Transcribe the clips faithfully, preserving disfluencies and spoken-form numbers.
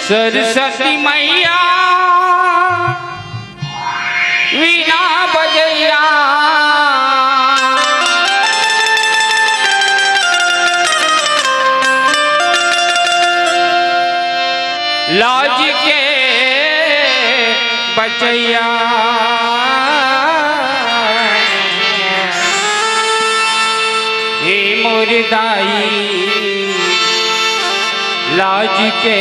सरस्वती मैया वीणा बजैया, लाज के बचैया, हे मोर दाई, लाज के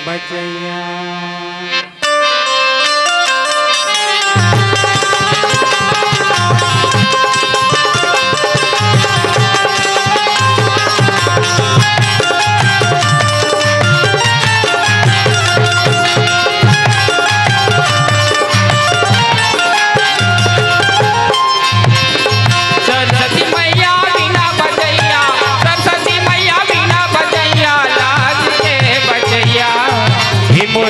बचैया। सरस्वती मैया वीणा बजैया, सरस्वती मैया वीणा बजैया, लाज के बचैया। हे मोर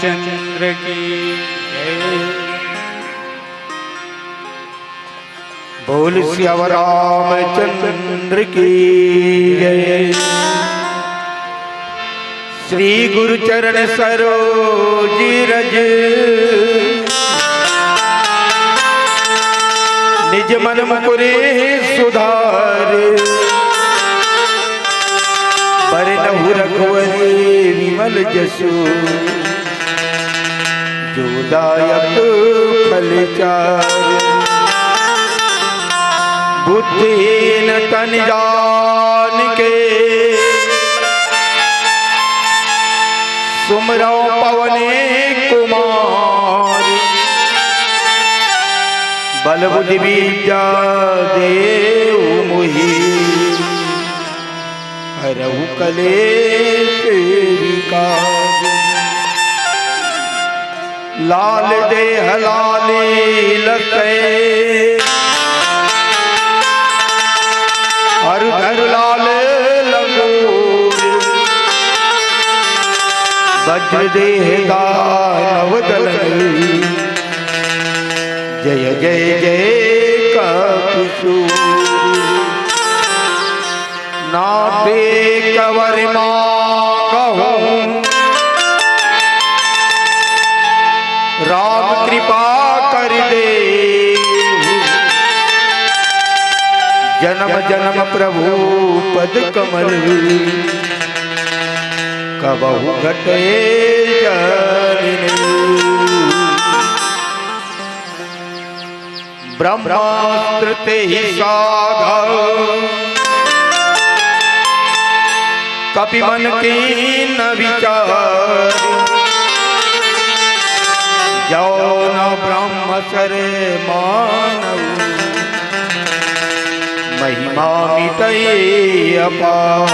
चंद्र की जय। बोल सियावर रामचंद्र की जय। श्री गुरु चरण सरोज रज, निज मन मुकुरे सुधार। बरनहु रघुवर विमल जसु, जो दायक फल चार। बुद्धिहीन तन जान के, सुमरौ पवन कुमार। बल बुद्धि विद्या देहु मोहि, हरहु कलेश विकार। लाल देह लाल लसै, अरु धरु लाल लंगूर। वज्र देह दानव दलन, जय जय जय कपिसूर। नाथ एक वर मांगहु, राम कृपा कर देहु। जन्म जन्म प्रभु पद कमल, कबहु घटे जन। ब्रह्मास्त्र तेहि साधौ, कपि मन कीन विचार। जो न ब्रह्म सर मानव, महिमा मिटै अपार।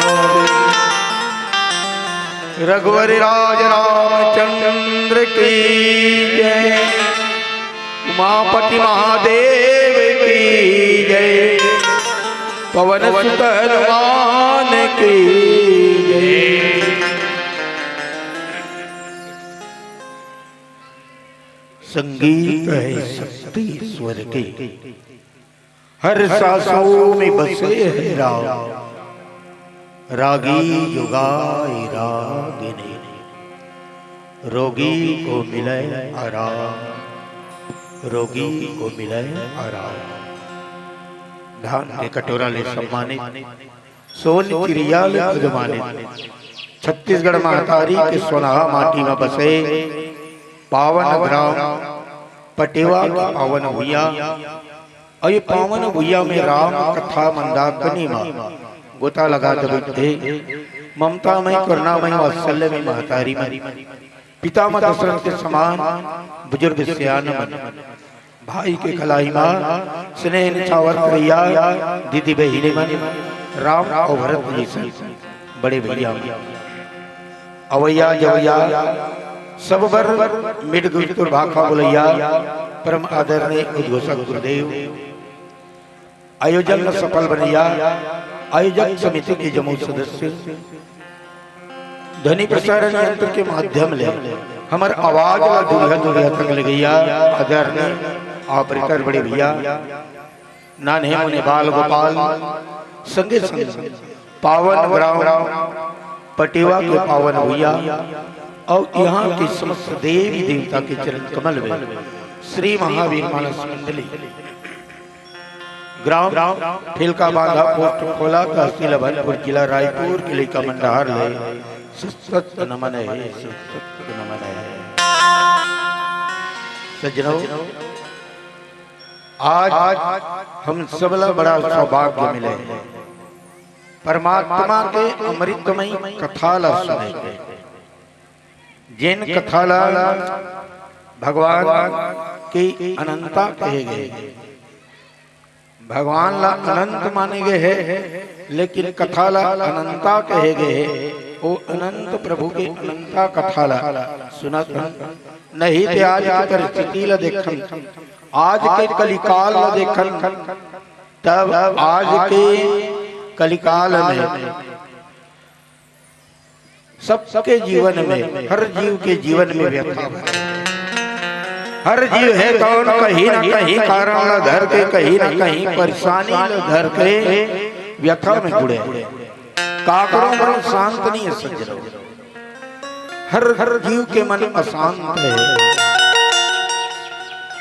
रघुवर राज रामचंद्र की जय। उमापति महादेव की जय, पवन सुत हनुमान की जय। संगीत है शक्ति स्वर के, हर सांसों में बसे है राम। रागी जो गाए रागिनी, रोगी को मिले आराम, रोगी को मिले आराम। धान के कटोरा ले सम्मानित, सोन चिड़िया ले अजमानित, छत्तीसगढ़ महतारी के सोनहा माटी म बसे पावन ग्राम पटेवा के पावन भुइयां, अउ ये पावन भुइयां में राम कथा मंदाकिनी म गोता लगात बइठे ममतामय, करुणामय, वात्सल्यमय महतारी मन, पिता माँ दशरथ के समान बुजुर्ग सियान मन, भाई के कलाई मा स्नेह निछावर करइया दीदी बहिनी मन, राम अउ भरत जइसन बड़े भैया मन, अवइया जवइया सब बर मिट गुरतुर भाखा बोलइया परम आदरणीय उद्घोषक गुरुदेव, आयोजन ल सफल बनइया आयोजक समिति के जम्मो सदस्य, ध्वनि प्रसारण यंत्र के माध्यम ले हमर आवाज ला दूरिहा दूरिहा तक ले गइया आदरणीय ऑपरेटर बड़े भैया, नान्हे मुन्ने बाल गोपाल, संगे संग पावन ग्राम पटेवा के पावन भुइयां अउ इहाँ के समस्त देवी देवता के चरण कमल में श्री महावीर मानस मंडली, ग्राम ठेलका बांधा, पोस्ट खोला, तहसील अभनपुर, जिला रायपुर के लइका मन डहार ले सत सत नमन हे, सत सत नमन हे। सज्जनों, आज हम सबला बड़ा सौभाग्य मिले हे परमात्मा के अमृतमयी कथा ला सुने के। जेन कथा ला भगवान के अनंता कहे गए हे, भगवान ला अनंत माने गए हे, लेकिन कथा ला अनंता कहे गए हे। ओ अनंत प्रभु के अनंता कथा ला सुनत हन। नहीं ते आज के परिस्थिति ला देखन, आज के कलिकाल ला देखन, तब आज के कलिकाल में सबके जीवन में, हर जीव के जीवन में व्यथा भरे। हर जीव हे तौन कहीं ना कहीं कारण ला धर के, कहीं ना कहीं परेशानी ला धर के व्यथा में बुड़े हे। काकरो मन शांत नहीं हे सज्जनों, हर हर जीव के मन अशांत हे।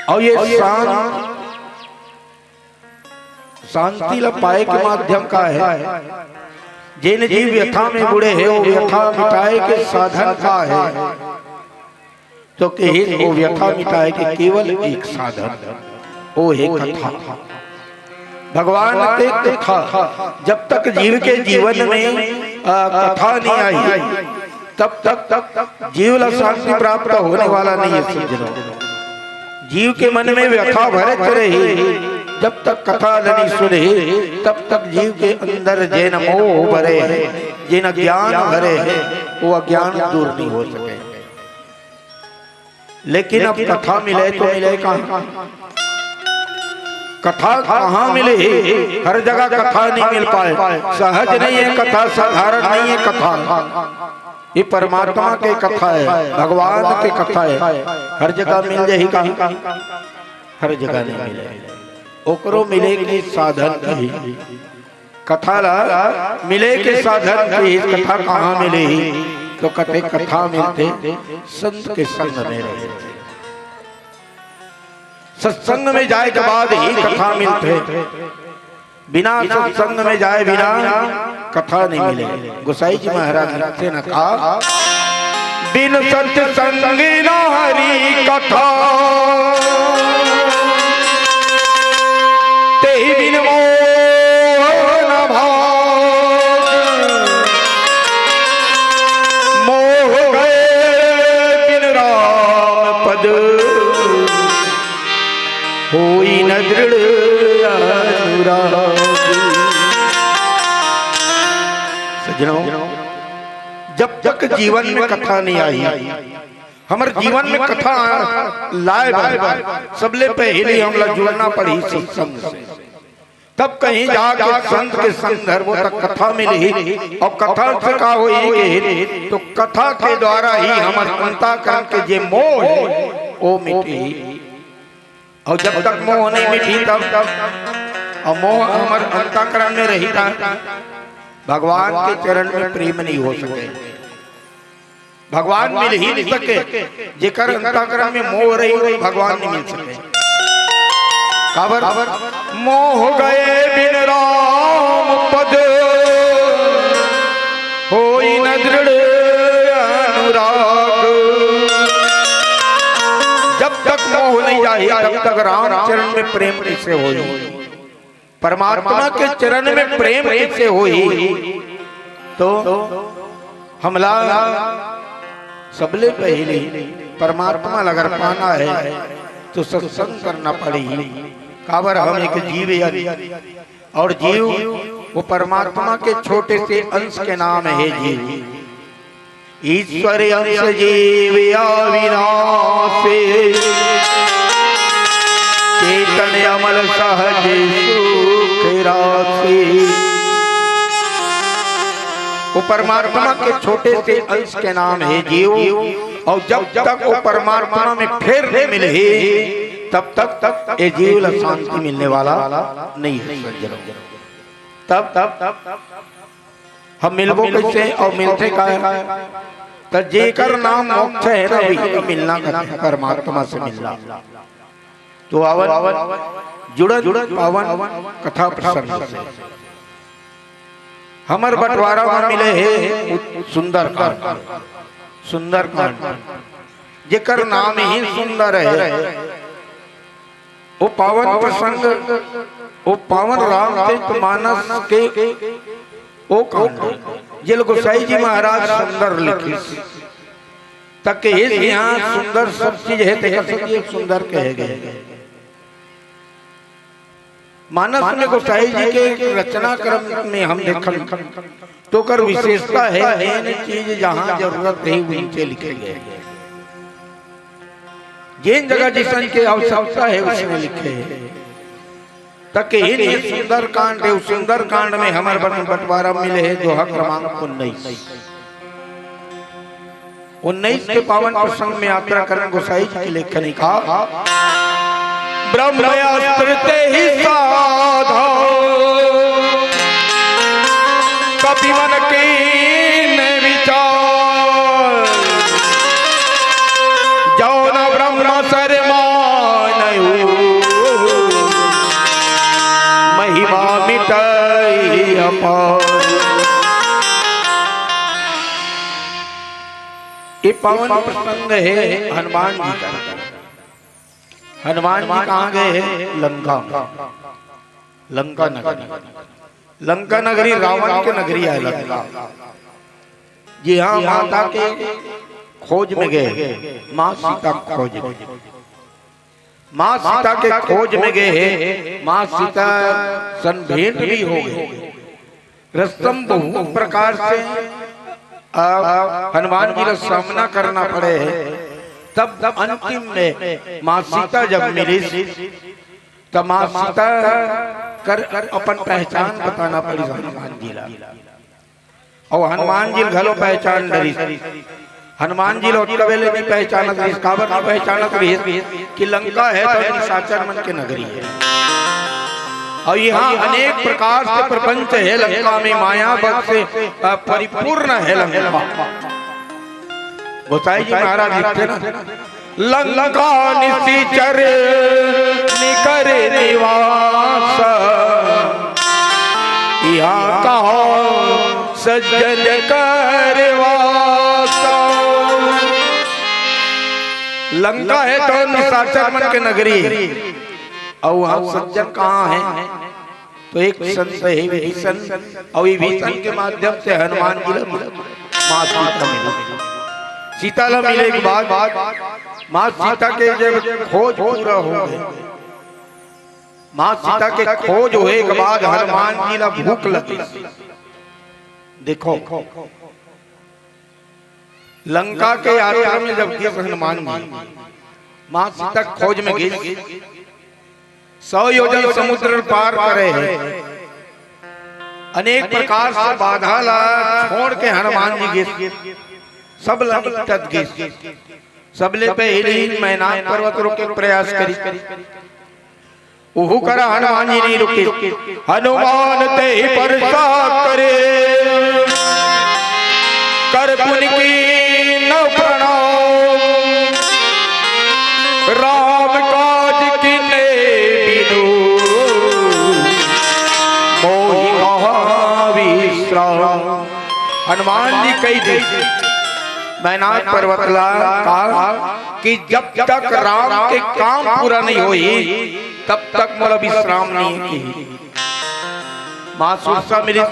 अउ ये शांत शांति ला पाए के माध्यम का हे? जेन जीव व्यथा में बुड़े हे, वो व्यथा मिटाए के साधन का हे? तो कहिस, वो व्यथा मिटाए के केवल एक साधन, वो हे कथा। भगवान के कथा। जब तक जीव के जीवन में, आ, कथा नहीं आई, तब तक, तक जीव ला शांति प्राप्त होने वाला नहीं हे, सज्जनों। जीव के मन में व्यथा भरे रही, जब तक कथा ल नहीं सुनही, तब तक जीव के अंदर जेन मोह भरे हे, जेन ज्ञान भरे हे, वो अज्ञान दूर नहीं हो सके। लेकिन अब कथा मिले तो मिले कहाँ? कथा कहाँ मिलही? हर जगह कथा नहीं मिल पाए। सहज नहीं हे कथा, साधारण नहीं हे कथा। ये परमात्मा के कथा हे, भगवान के कथा हे, हर जगह मिल जाही का? हर जगह नहीं मिले। ओकरो मिले के साधन कही, कथा ला मिले के साधन कही, कथा कहाँ मिलही? तो कथे कथा मिलथे संत के संग में रहे, सत्संग में जाए के बाद ही कथा मिलथे। बिना सत्संग में जाए बिना कथा नहीं मिले। गोसाई जी महाराज लिखथे न का, बिन सत्संग न हरि कथा, तेहि बिन मोह न भाग। मोह गए बिन राम पद, होई न दृढ़ अनुराग। सज्जनों, जब तक जीवन में कथा नहीं आई, हमर जीवन में कथा लाए बर सबले पहली हमला जुड़ना पड़ही सत्संग से। तब कहीं जाके संत के संग धरबो त कथा मिलही। अउ कथा से का होही कहे, तो कथा के द्वारा ही हमर अंतःकरण के जे मोह हे, वो मिटही। अउ जब तक मोह नहीं मिटही तब, अउ मोह हमर अंतःकरण में रही त भगवान के चरण में प्रेम नहीं हो सके। भगवान मिल ही नहीं सके। जेकर अंतःकरण में मोह रही, भगवान नहीं मिल सके। काबर? मोह गए बिन राम पद, होई न दृढ़ अनुराग। जब तक मोह नहीं जाही, तब तक रामचरण में प्रेम कैसे होही? परमात्मा के चरण में प्रेम कैसे होही? तो हमला सबले पहली परमात्मा ला अगर पाना हे, तो सत्संग करना पड़ही। काबर हम एक जीव हन, अउ जीव वो परमात्मा के छोटे से अंश के नाम हे जीव। ईश्वर अंश जीव अविनाशी, चेतन अमल सहज सुख राशि। वो परमात्मा के छोटे से अंश के नाम हे जीव, अउ जब तक वो परमात्मा में फेर नहीं मिलही, तब तक, तक ये जीव ला शांति मिलने वाला नहीं हे सज्जनों। तब, तब हम मिलबो कैसे अउ मिलथे काय? त जेकर नाम मोक्ष हे ना, वही तो मिलना कथे, परमात्मा से मिलना। तो आवन, जुड़न पावन कथा प्रसंग से। हमर बंटवारा में मिले हे सुंदरकांड, सुंदरकांड, जेकर नाम ही सुंदर हे। वो पावन प्रसंग, वो पावन रामचरित मानस के वो कांड, जेल गोसाई जी महाराज सुंदर लिखिस। त कहिस यहाँ सुंदर सब चीज हे, तेकर सेती सुंदर कहे गए। मानस में गोसाई जी के रचना क्रम में हम देखन, तो ओकर विशेषता हे, जेन चीज जहाँ जरूरत हे, उनके लिखे गए। जेन जगह जिसन के आवश्यकता हे, उसमें लिखे हे। त कहिन ये सुंदरकांड हे, उस सुंदरकांड में हमर बन-, बंटवारा मिले हे, दोहा क्रमांक उन्नीस। उन्नीस के पावन प्रसंग में यात्रा करन गोसाई जी के लेखनी का। ब्रह्मास्त्र ते ही साधा कपि मन कीन विचार, जौन ब्रह्म सरमानहु महिमा मिटई अपार। ये पावन प्रसंग है हनुमान जी का। हनुमान जी कहाँ गए हैं? लंका में। लंका नगरी, लंका नगरी रावण के नगरी है लंका। जी हाँ, माता के खोज में गए, माँ सीता के खोज में। माँ सीता के खोज में गए हैं, माँ सीता सन भेंट भी हो गए। रस्तम बहुत प्रकार से, आ, हनुमान जी का सामना करना पड़े है। तब अंतिम में माँ सीता जब मिली, तब माँ सीता कर अपन पहचान बताना पड़ी हनुमान जी ला। अउ हनुमान जी घलो पहचान डरिस। हनुमान जी ला ओतका बेले नइ पहचानत रहिस। काबर नइ पहचानत रहिस कि लंका हे त निशाचर मन के नगरी हे। अउ इहाँ अनेक प्रकार से प्रपंच हे लंका में, माया बल से, अ, परिपूर्ण हे लंका। गोसाई जी महाराज लिखथे ना, लंका निशिचर निकर निवास, इहाँ कहो सज्जन कर वास। लंका हे त निशाचर मन के नगरी, अउ हम सज्जन कहाँ हे? तो एक संत हे विभीषण, अउ विभीषण के माध्यम से हनुमान जी ला माँ सीता मिली, सीता ला मिले के बाद माँ सीता के जब खोज पूरा हो गए, माँ सीता के खोज होए के बाद हनुमान जी ला भूख लगे। देखो, लंका के यात्रा में जब गिस हनुमान जी, माँ सीता के खोज में गिस, सौ योजन समुद्र पार करे हे, अनेक प्रकार से बाधा ला छोड़ के हनुमान जी गिस, सब ला निपटत गिस। सबले पहली मैनाक पर्वत रोके के प्रयास करी, उहू करा हनुमान जी नइ रुके। हनुमान ते ही परसा करे, कर पुनि कीन्ह प्रणाम। राम काज कीन्हे बिनु, मोहि कहाँ विश्राम। हनुमान जी कहि दे, मैनाक पर्वत ला का कि जब तक राम के काम पूरा नइ होही, तब तक मोला विश्राम नइ हे। माँ सुरसा मिलिस,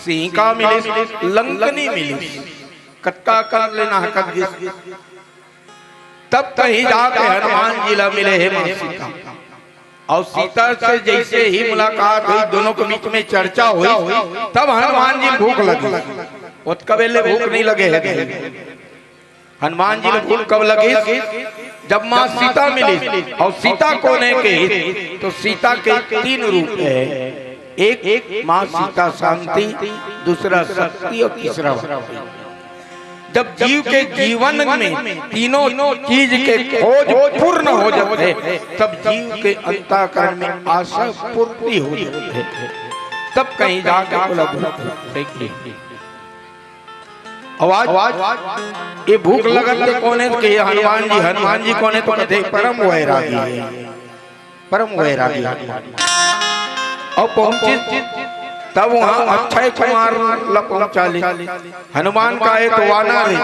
सिंहिका मिलिस, लंकनी मिलिस, कतका कन ले नहकत गिस। तब कहीं जाके हनुमान जी ला मिले हे माँ सीता। अउ सीता से जइसे ही मुलाकात होइस, दोनों के बीच में चर्चा होइस, तब हनुमान जी भूख लगे। ओतका बेले भूख नइ लगे हे। हनुमान जी ला भूख कब लगिस? जब माँ सीता मिलिस। अउ सीता कोन हे कहिस? तो सीता के तीन रूप हे, एक माँ सीता शांति, दूसरा शक्ति अउ तीसरा भक्ति। जब जीव के जीवन में तीनों चीज के खोज पूर्ण हो जाथे, तब जीव के अंतःकरण में आशा पूर्ति हो जाथे, तब कहीं जाके बोला भूख लगे। आवाज, ये भूख लगत ते कोन हे? तो कहे हनुमान जी। हनुमान जी कोन हे? तो कथे परम वैरागी हे, परम वैरागी हनुमान। अउ पहुंचिस तब उहाँ अक्षय कुमार ला पहुंचालिस। हनुमान का हे तो वानर हे,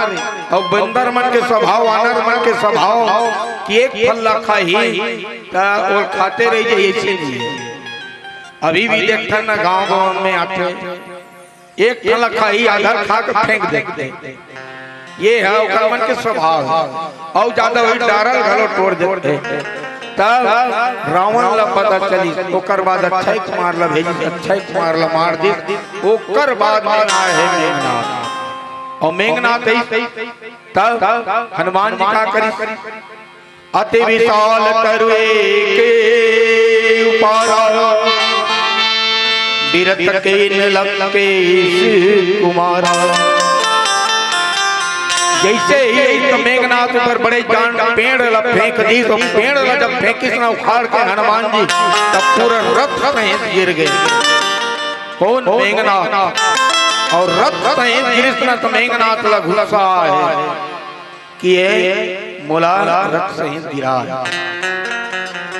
अउ बंदर मन के स्वभाव, वानर मन के स्वभाव कि एक फल ला खाही त ओला खाते रहि जाही, अइसे नइ हे। अभी भी देखथन ना, गांव गांव में आथे, एक ठन ला खाही, आधा खा के फेंक देथे। ये हे ओकर मन के स्वभाव हे। अउ जादा होही, डारा ल घलो टोर देथे। तब रावण ला पता चलिस, ओकर बाद अक्षय कुमार ला भेजिस, अक्षय कुमार ला मार दिस। ओकर बाद में आए हे मेघनाथ। अउ मेघनाथ हे, तब हनुमान जी का करिस? अति विशाल तरु एके उपारा, बिरथ कीन्ह लंकेश कुमारा। जइसे ही अइस त मेघनाथ ऊपर बड़े जान पेड़ ला फेंक दिस, अउ पेड़ ला जब फेंकिस ना उखाड़ के हनुमान जी, तब पूरा रथ सहित गिर गे। कोन? मेघनाथ। अउ रथ सहित गिरिस ना त मेघनाथ ला गुस्सा आय कि ये मोला रथ सहित गिराय।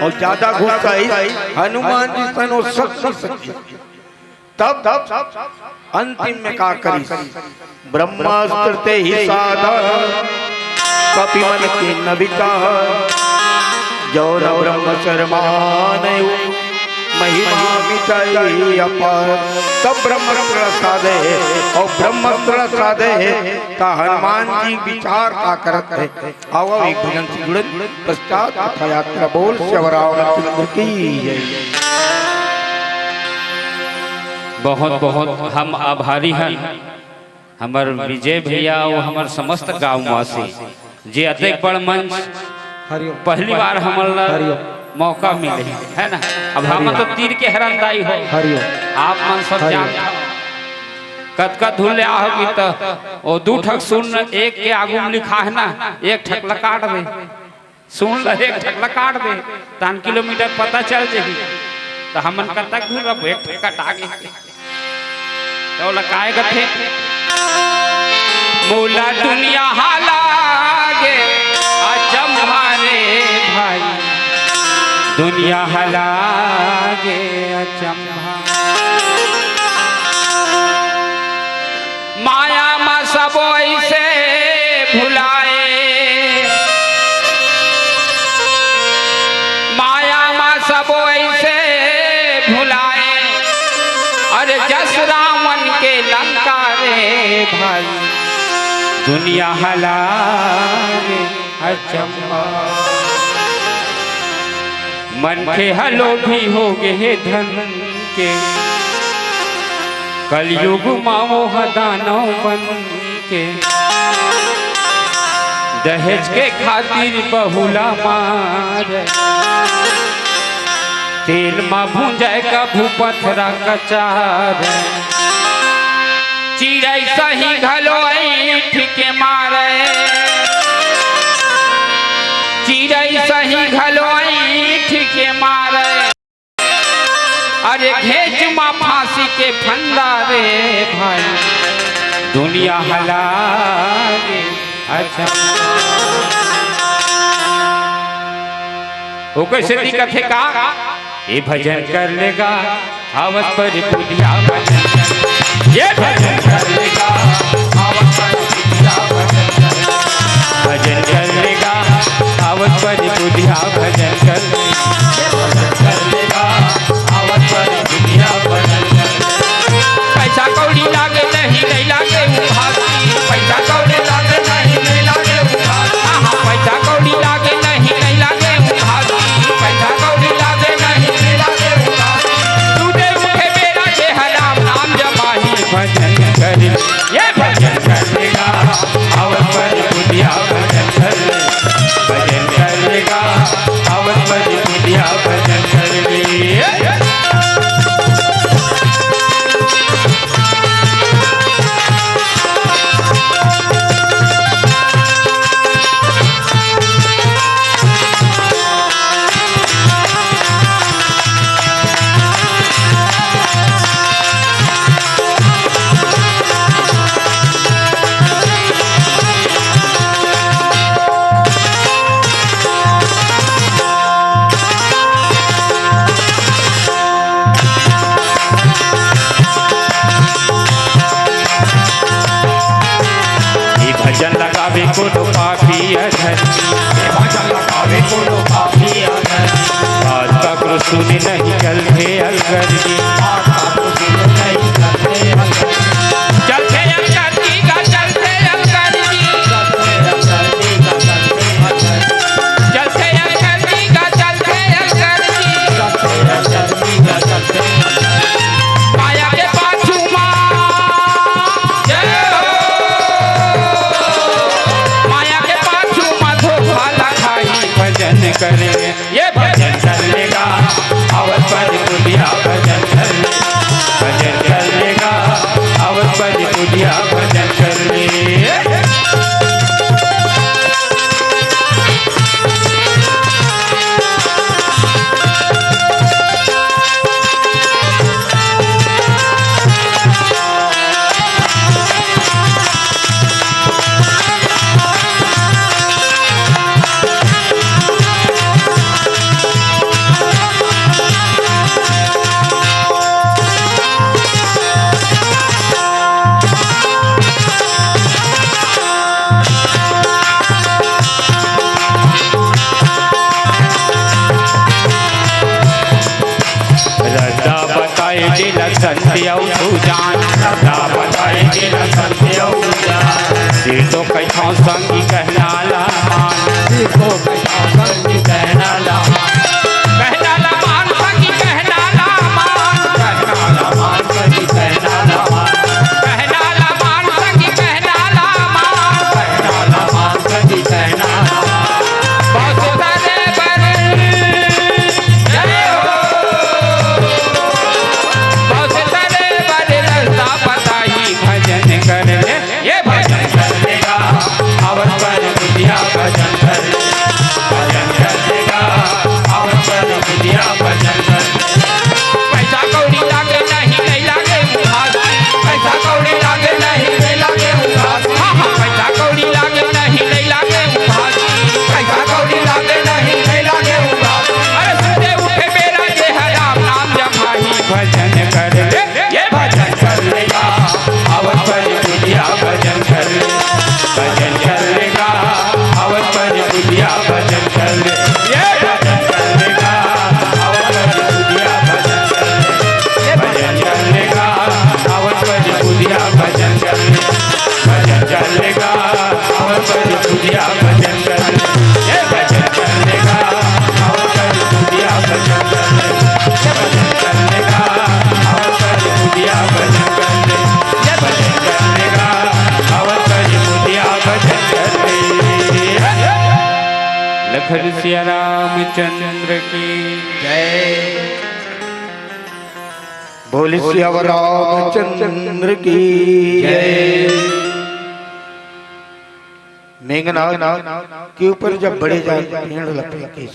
अउ ज्यादा गुस्सा आइस, हनुमान जी सन ओ सक नइ सकिस। तब अंतिम में का करिस? ब्रह्मास्त्र ते ही साधा, कपि मन कीन्ह बिचार। जो न ब्रह्म शर्मा नयो, महिमा मिटई अपार। तब ब्रह्मास्त्र साधे हे, अउ ब्रह्मास्त्र साधे हे, त हनुमान जी बिचार का करत हे? आवा, एक भजन से जुड़न, पश्चात कथा यात्रा। बोल सियावर रामचंद्र की जय। बहुत बहुत हम आभारी हन हमर विजय भैया अउ हमर समस्त गांववासी, जे अतेक बड़ मंच हरिओम। पहली बार हमन ला हरिओम। मौका मिले, है ना? अब हमन तो तीर के हरन दाई हो, हरिओम। आप मन सब हरिओम। जानत हो। कतका धुन ले आहोगी त ओ दू ठक सुन, एक के आगू में लिखा है ना, एक ठक ला काट दे। सुन ल, एक ठक ला काट दे, तहान किलोमीटर पता चल जाही। त हमन कतक दूर रहबो, एक ठक कटा गे। त ओला काय कथे? मोला दुनिया हा लागे अचंभा रे भाई, दुनिया हा लागे अचंभा। माया मा सबो अइसे भुलाए, माया मा सबो अइसे भुलाए। अरे जस रावण के लंका रे भाई, दुनिया हा लागे अचंभा। मनखे ह लोभी हो गे हे धन के, कलयुग मा वो ह दानव बन के। दहेज के खातिर बहू ला मारे, तेल मा भूंजाय कभू पथरा कचारे। चिरई सही घलो अइठ के मारे, चिरई सही घलो अइठ के मारे। अरे घेंच मा फांसी के फंदा रे भाई, दुनिया हा लागे अचंभा। ओकर सेती कथे का, ए भजन कर लेगा, आवत पर बुधिया भजन कर। ए भजन कर लेगा, आवत पर बुधिया भजन कर। भजन कर लेगा, आवत पर बुधिया भजन कर। ए भजन कर लेगा, आवत पर बुधिया भजन कर। पैसा कौड़ी लागे नहीं, नहीं लागे उधारी। पैसा कौड़ी लागे नहीं, नहीं लागे उधारी। हाँ, हाँ, पैसा कौड़ी लागे नहीं, नहीं लागे उधारी। पैसा कौड़ी लागे नहीं, नहीं लागे उधारी। तू दे मुखे बेरा जे हराम नाम जमाही। भजन कर, ए भजन कर लेगा, आवत पर बुधिया भजन कर। भजन कर लेगा, आवत पर बुधिया भजन कर ले। ये भजन लगावे कोनो पापी अधर्मी। ये भजन लगावे कोनो पापी अधर्मी। बात काकरो सुने नहीं चलथे अलगर्मी। बात काकरो सुने नहीं चलथे अलगर्मी। चलथे अलगर्मी का, चलथे अलगर्मी। चलथे अलगर्मी का, चलथे अलगर्मी। चलथे अलगर्मी का, चलथे अलगर्मी। चलथे अलगर्मी का, चलथे अलगर्मी। माया के पाछू मा, जय हो। माया के पाछू मा धोखा ला खाई भजन करे। ये भजन कर लेगा, आवत पर बुधिया भजन कर ले। के लक्षण अउ सुजान। सदा बताए के लक्षण अउ सुजान। सिर तो कहिथौं संगी कहना ला मान। सिर तो कहिथौं संगी कहना ला मान। कहना ला मान संगी कहना ला मान। कहना ला मान संगी कहना ला मान। कहना ला मान संगी कहना ला मान। कहना ला मान संगी कहना ला मान। बस तने बर जय हो। बस तने बल रस्ता बताई भजन कर ले। ये भजन कर लेगा, अवध पर बुधिया भजन कर ले। भजन कर लेगा, अवध पर बुधिया भजन कर ले। पैसा कौड़ी लागे नहीं, नहीं लागे उधार। पैसा कौड़ी लागे नहीं, नहीं लागे उधार। हाँ, हाँ, पैसा कौड़ी लागे नहीं, नहीं लागे उधार। पैसा कौड़ी लागे नहीं, नहीं लागे उधार। अरे सुते उठे बेरा जे है राम नाम जमाई भजन कर ले। ये भजन कर लेगा, अवध पर बुधिया भजन कर ले। भजन कर लेगा, अवध पर बुधिया भजन कर ले। ये भजन कर लेगा, अवध पर बुधिया भजन कर ले। ये भजन कर लेगा, अवध पर बुधिया भजन कर ले। भजन कर लेगा, अवध पर बुधिया भजन कर ले। ये भजन कर लेगा, अवध पर बुधिया भजन कर ले। ये भजन कर लेगा, अवध पर बुधिया भजन कर ले। ये भजन कर लेगा, अवध पर बुधिया भजन कर ले। लखन सिया रामचंद्र की जय। बोले सियावर रामचंद्र की जय। मेघनाथ के ऊपर जब बड़े जान पेड़ लपके,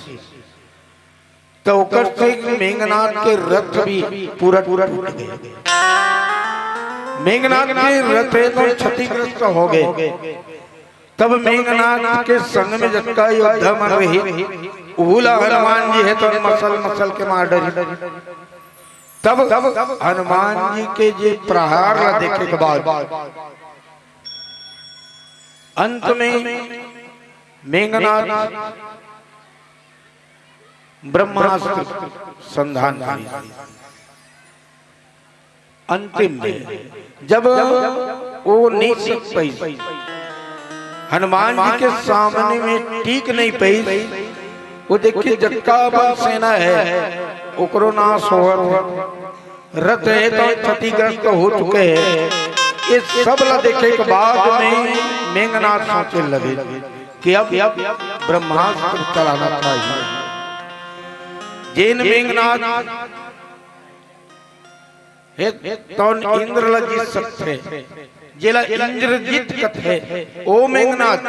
तो ओकर से मेघनाथ के रथ भी पूरा टूट गए। मेघनाथ के रथ हे तो क्षतिग्रस्त हो गए। तब मेघनाथ के संग में जतका योद्धा मन रही, उहू ला हनुमान जी हे तो मसल मसल के मार डरी। तब हनुमान जी के जे प्रहार ला देखे के बाद अंत में मेघनाथ ब्रह्मास्त्र संधान करिस। अंतिम में जब वो नइ टिक पाइस, हनुमान जी के सामने में टिक नइ पाइस, वो देखिए जतका अपन सेना हे ओकरो नाश होवत हे, रथ हे तो क्षतिग्रस्त हो चुके हे। ये सब ला देखे के बाद में मेघनाथ सोचे लगे कि अब ब्रह्मास्त्र चलाना चाहिए। जेन मेघनाथ हे तौन इंद्र ला जीत सकथे, जेला इंद्रजीत कथे। ओ मेघनाथ,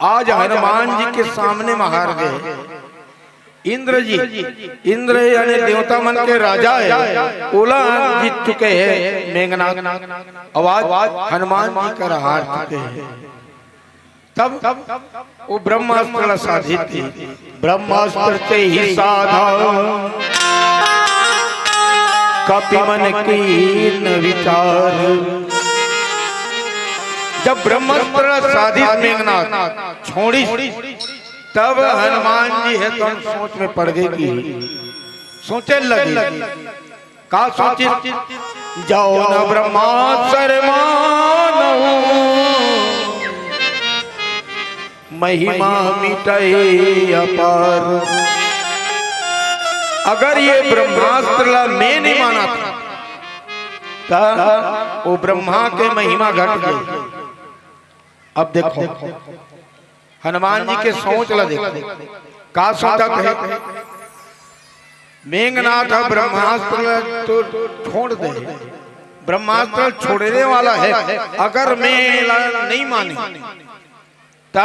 आज हनुमान जी के सामने म हार गए। इंद्र जी, इंद्र यानी देवता मन के राजा हे, ओला जीत चुके हे मेघनाथ। अब आज हनुमान जी करा हार चुके हे। तब वो ब्रह्मास्त्र ला साधित हे। ब्रह्मास्त्र ते ही साधा कपि मन कीन विचार। जब ब्रह्मास्त्र ला साधित मेघनाथ छोड़िस, तब हनुमान जी हे तो सोच में पड़ गए कि सोचे लगे, का सोचिस? जौन ब्रह्मास्त्र मानहु महिमा मिटै अपार। अगर ये ब्रह्मास्त्र ला मैं नहीं मानत, त वो ब्रह्मा के महिमा घट गई। अब देखो, हनुमान जी के सोच ला देखो, का सोचत हे? मेघनाथ ह ब्रह्मास्त्र ला तो छोड़ दे, ब्रह्मास्त्र छोड़ने वाला हे, अगर मैं एला नहीं माने, त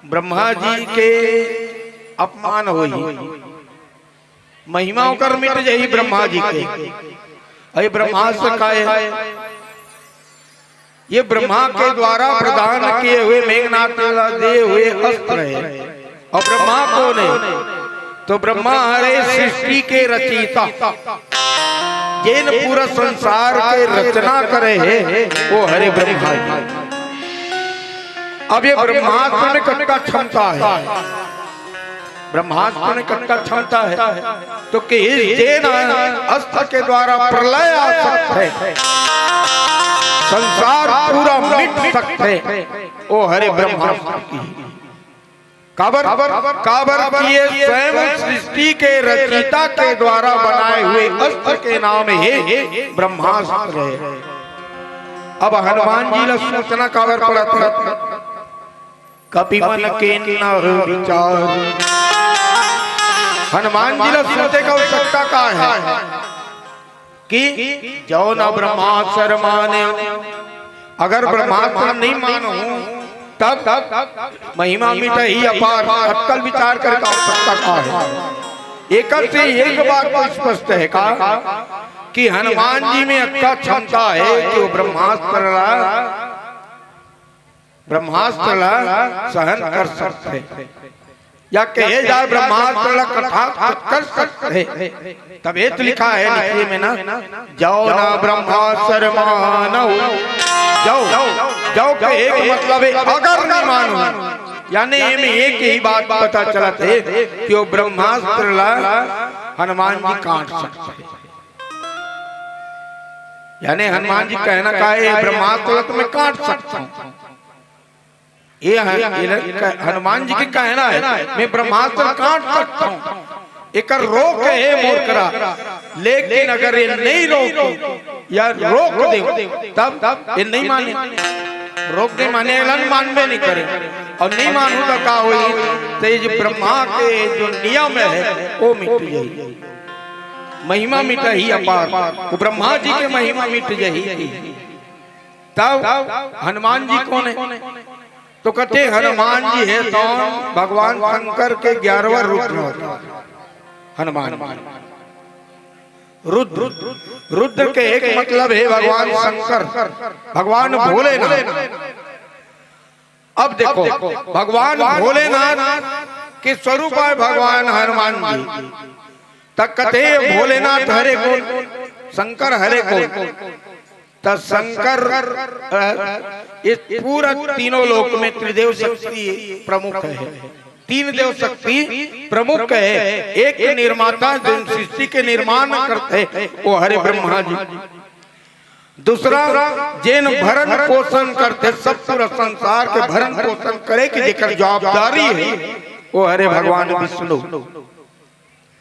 ब्रह्मा जी के अपमान होही। महिमा ओकर मिट जाही ब्रह्मा जी के। अरे ब्रह्मास्त्र का हे? ये ब्रह्मा के द्वारा प्रदान किए हुए, मेघनाथ ला दिए हुए अस्त्र हे। और ब्रह्मा कौन हे? तो ब्रह्मा हरे सृष्टि के रचयिता, जेन पूरा संसार के रचना करे हे, वो हरे ब्रह्मा जी। अब ये ब्रह्मास्त्र में कतका क्षमता हे? ब्रह्मास्त्र में कतका क्षमता हे? तो कहिस, जेन अस्त्र के द्वारा प्रलय आ सकथे, संसार पूरा मिट सकथे, ओ हरे ब्रह्मास्त्र। काबर, काबर कि ये स्वयं सृष्टि के रचयिता के द्वारा बनाए हुए अस्त्र के नाम हे ब्रह्मास्त्र हे। अब हनुमान जी ला सोचना काबर पड़त हे? कपि मन कीन्ह विचार। हनुमान जी ला सोचे के आवश्यकता का हे कि जौ न ब्रह्मास्त्र मानेउ, अगर ब्रह्मास्त्र नहीं मानहूं, तब, तब महिमा मिटही अपार। अतका ल विचार करे के आवश्यकता का हे? एकर से एक बात तो स्पष्ट हे का कि हनुमान जी में अतका क्षमता हे कि वो ब्रह्मास्त्र ला, ब्रह्मास्त्र ला सहन कर सकथे, या कहे जाए ब्रह्मास्त्र ला कटाक्ष कर सकथे। तभे तो लिखा हे नीचे में ना, जौ न ब्रह्मास्त्र मानहु। जौ, जौ कहे के मतलब हे अगर नहीं मानहूं, यानी एमे एक ही बात पता चलत हे कि वो ब्रह्मास्त्र ला हनुमान जी काट सकथे। यानी हनुमान जी कहना का हे, ब्रह्मास्त्र ला तो मैं काट सकता हूं। ये ह-, ये ल-, क-, हनुमान जी के कहना हे, मैं ब्रह्मास्त्र काट सकता हूं, एकर रोक हे मोर करा, लेकिन अगर ये नहीं रोक या रोक दे, तब ये नहीं माने। रोक दे माने एला मानबे नहीं करे, और नहीं मानहूं तो का होही? तो ये जो ब्रह्मा के जो नियम हे, वो मिट जाही, महिमा मिटही अपार, वो ब्रह्मा जी के महिमा मिट जाही। तब हनुमान जी कोन हे? तो कथे हनुमान जी हे तो भगवान शंकर के ग्यारहवाँ रुद्र होथे। हनुमान जी रुद्र, रुद्र के एक मतलब हे भगवान शंकर, भगवान भोलेनाथ। अब देखो, भगवान भोलेनाथ के स्वरूप हे भगवान हनुमान जी। त कथे भोलेनाथ हरे कोन, शंकर हरे कोन? त शंकर, अ, ये पूरा तीनों लोक में त्रिदेव शक्ति प्रमुख हे। तीन देव शक्ति प्रमुख हे। एक निर्माता, जो सृष्टि के निर्माण करथे, वो हरे ब्रह्मा जी। दूसरा, जेन भरण पोषण करथे, सब पूरा संसार के भरण पोषण करे के जेकर जवाबदारी हे, वो हरे भगवान विष्णु।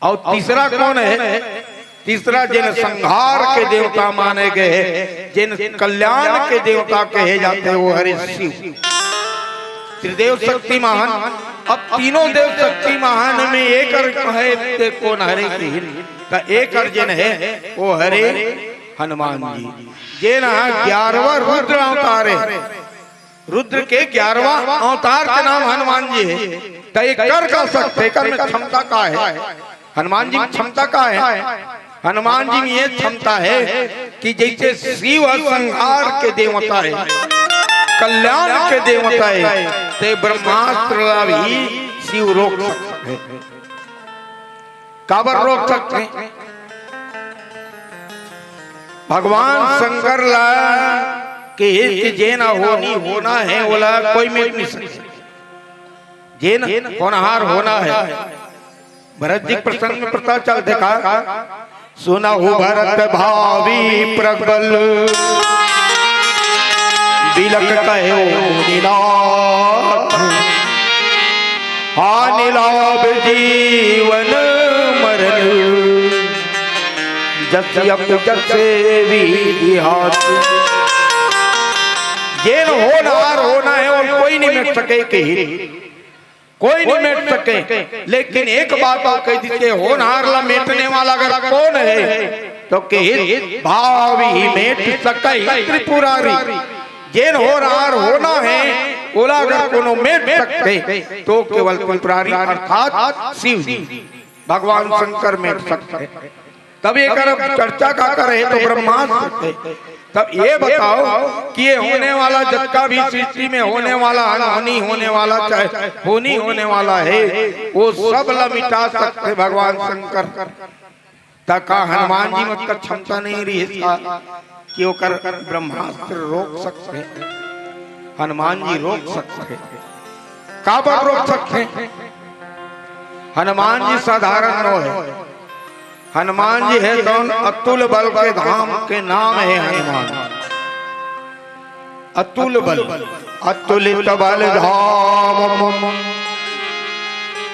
अउ तीसरा कोन हे? तीसरा जेन संहार के देवता माने गए हे, जेन कल्याण के देवता कहे जाथे, वो हरे शिव। त्रिदेव शक्ति महान। अब तीनों देव शक्ति महान में एक अर हे, ते कोन हरे किहिन? त एक अर जेन हे, वो हरे हनुमान जी। जेन ह ग्यारहवाँ रुद्र अवतार हे। रुद्र के ग्यारहवाँ अवतार के नाम हनुमान जी हे। त ये कर का सकथे, एकर में क्षमता का हे? हनुमान जी में क्षमता का हे? हनुमान जी में ये क्षमता हे कि जैसे शिव ह संहार के देवता हे, कल्याण के देवता हे, ते ब्रह्मास्त्र ला भी शिव रोक सकथे। काबर रोक सकथे? भगवान शंकर ला किहिस कि जेन होनी होना हे, ओला कोई मेट नहीं सके। जेन होनहार होना हे। भरत जी के प्रसंग में पता चलथे का? सुनहु भरत भावी प्रबल, बिलख कह्यो मुनिनाथ। हानि लाभ जीवन मरण, जस यक जस विधि हाथ। जेन होनहार होना हे, वो कोई नहीं मेट सके किहिस। कोई नहीं मेट सके, लेकिन एक बात अउ कहि दिस, होनहार ला मेटने वाला अगर कोन हे, तो किहिस भावी मेट सकहि त्रिपुरारी। जेन होनहार होना हे, ओला अगर कोनो मेट सकथे, तो केवल त्रिपुरारी अर्थात शिव जी, भगवान शंकर मेट सकथे। तब एकर चर्चा का करे तो ब्रह्मास्त्र हे। तब ये बताओ कि ये होने वाला जतका भी सृष्टि में होने वाला, अनहोनी होने वाला, चाहे होनी होने वाला हे, वो सब ला मिटा सकथे भगवान शंकर। त का हनुमान जी में अतका क्षमता नहीं रहिस का कि ओकर ब्रह्मास्त्र रोक सकथे? हनुमान जी रोक सकथे। काबर रोक सकथे? हनुमान जी साधारण नो हे। हनुमान जी हे तौन अतुल बल के धाम के नाम हे हनुमान। अतुल बल, अतुलित बल धाम,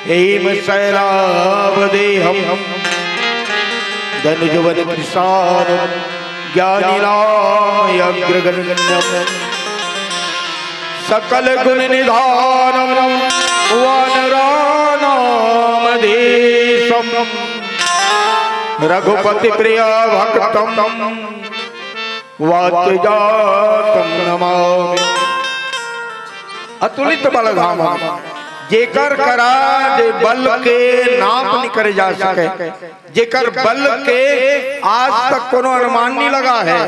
हेम शैलाभ देहम, धनुजवन कृशान, ज्ञानी नाम अग्रगण्यम, सकल गुण निधानम, वानराणाम धीशम, रघुपति प्रिय भक्तम, वात जातम नमामि। अतुलित बल धाम, जेकर करा जे बल के नाप नइ करे जा सके, जेकर बल के आज तक कोनो अनुमान नइ लगा हे,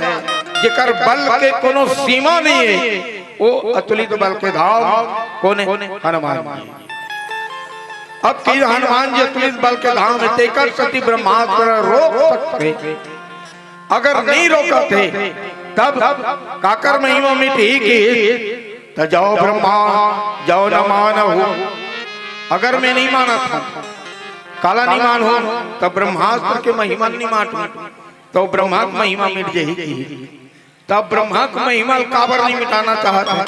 जेकर बल के कोनो सीमा नइ हे, वो अतुलित बल के धाम कोन हे? हनुमान जी। अब कि हनुमान जी अतुलित बल के धाम हे, तेकर सेती ब्रह्मास्त्र रोक सकथे। अगर नइ रोकत हे, तब काकर महिमा मिटही कि त जाओ ब्रह्मा, जाओ न मानहु। अगर मैं नइ मानत हूँ, काला नइ मानहूँ, त ब्रह्मास्त्र के महिमा नइ मानहूँ, त ब्रह्मा के महिमा मिट जाही कि। तब ब्रह्मा के महिमा ल काबर नइ मिटाना चाहत हे?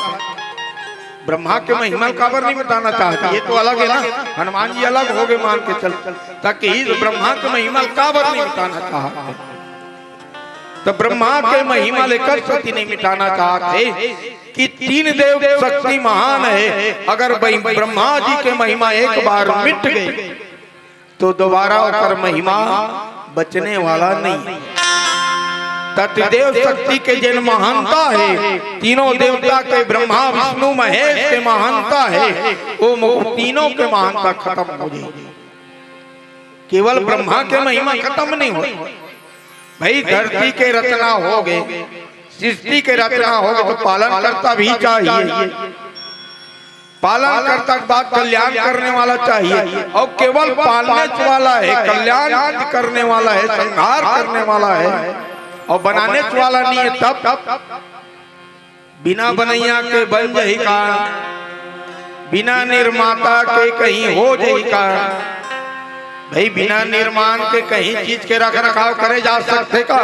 ब्रह्मा के महिमा ल काबर नइ मिटाना चाहत हे? ये तो अलग हे ना, हनुमान जी अलग हो गे मान के चल। त कि ब्रह्मा के महिमा ल काबर नइ मिटाना चाहत हे? त ब्रह्मा के महिमा ल एकर सेती नइ मिटाना चाहत हे कि तीन देव शक्ति महान हे। अगर ब्रह्मा जी के महिमा एक बार मिट गे, तो दोबारा ओकर महिमा बचने वाला नइ हे। त त्रिदेव शक्ति के जेन महानता हे, तीनों देवता के, ब्रह्मा, विष्णु, महेश के महानता हे, वो तीनों के महानता खतम हो जाही। केवल ब्रह्मा के महिमा खतम नइ होय। भाई, धरती के रचना हो गे, सृष्टि के रचना हो गे, त पालन करता भी चाहिए। पालन करता के बाद कल्याण करने वाला चाहिए, अउ केवल पालने वाला हे, कल्याण करने वाला हे, संहार करने वाला हे, अउ बनाने वाला नइ हे, तब बिना बनइया के बन जाही का? बिना निर्माता के कहीं हो जाही का? भाई, बिना निर्माण के कहीं चीज के रख रखाव करे जा सकथे का?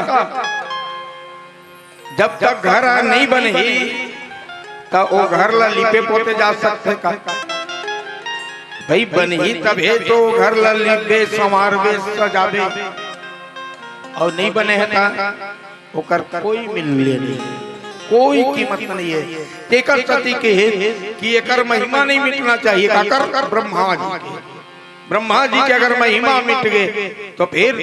जब तक घर ह नइ बनही, त ओ घर ला लिपे पोते जा सकथे का? भाई, बनही तभे तो ओ घर ला लिपबे, संवारबे, सजाबे। अउ नइ बने हे त ओकर कोई मूल्य नइ हे, कोई कीमत नइ हे। तेकर सेती कहे कि एकर महिमा नइ मिटना चाहिए। काकर? ब्रह्मा जी के। ब्रह्मा जी के अगर महिमा मिट गे, तो फिर